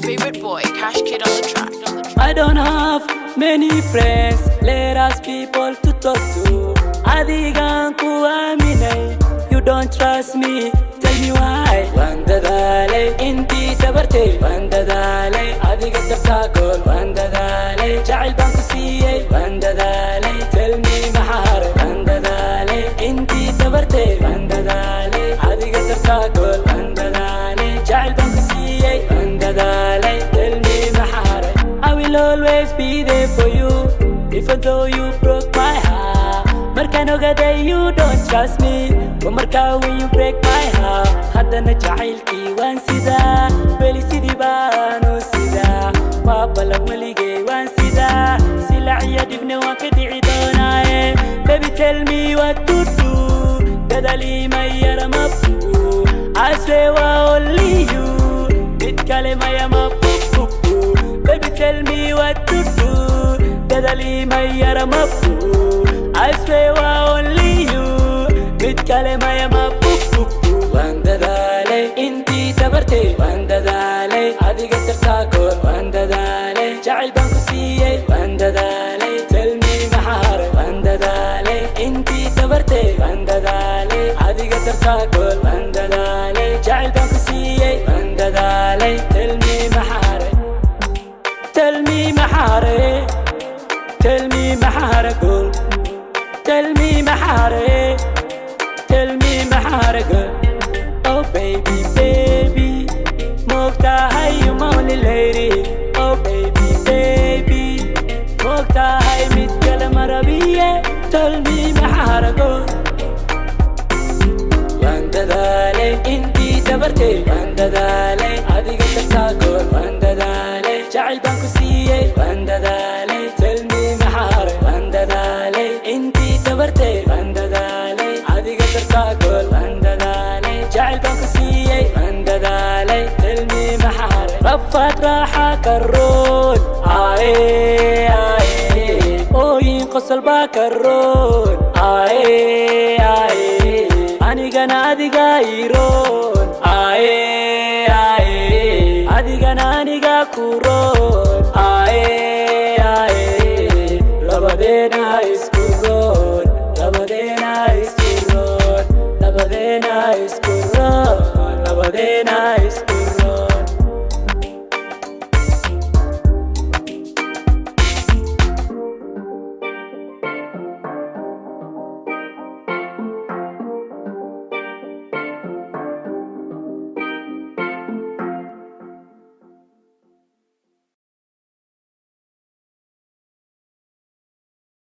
Favorite boy, Cash Kid on the track. I don't have many friends, let us people to talk to. Adigaan ku aaminay, you don't trust me, tell me why. Waan dadaalay intii tabartay, waan dadaalay adiga dartaa gool, waan dadaalay jacayl baan ku siiyey, waan dadaalay, tell me maxaa haray. Waan dadaalay intii tabartay, waan dadaalay adiga dartaa gool, waan dadaalay jacayl baan ku siiyey, waan dadaalay, tell me maxaa haray. I will always be there for you, even though you broke my heart. Markaan ogaaday you don't trust me, waa markaa when you break my heart. Haddana jacaylkii waan sidaa, weli sidii baanu sidaa, waa ballan weligay waan sidaa, silac iyo dhibne waan ka dhici doonaaye. Baby, tell me what to do, dadaalima yara mabu. I swear waa only you, mid kale maya mabu. Baby, tell me what to do, dadaalima yara mabu. I swear waa only you, mid kale maya mabu. Waan dadaalay intii tabartay, waan dadaalay adiga dartaa gool, waan dadaalay jacayl baan ku siiyey, waan dadaalay, tell me maxaa haray. Waan dadaalay intii tabartay, waan dadaalay adiga dartaa gool, waan dadaalay jacayl baan ku siiyey, waan dadaalay, tell me maxaa haray. Tell me maxaa haray. Tell me maxaa haray gool. Tell me maxaa haray. Tell me maxaa haray girl. Oh baby, baby, moogtahay you my only lady. Oh baby, baby, moogtahay mid kale ma rabiye. Tell me maxaa haray gool. Waan dadaalay intii tabartay, waan dadaalay adiga dartaa gool, waan dadaalay jacayl baan ku siiyey, waan dadaalay, tell me maxaa haray. Waan dadaalay intii tabartay, waan dadaalay adiga dartaa gool, waan dadaalay jacayl baan ku siiyey, waan dadaalay, tell me maxaa haray. Rafaad raaxa karoon, aaye aaye, ooyin qosol baa karoon.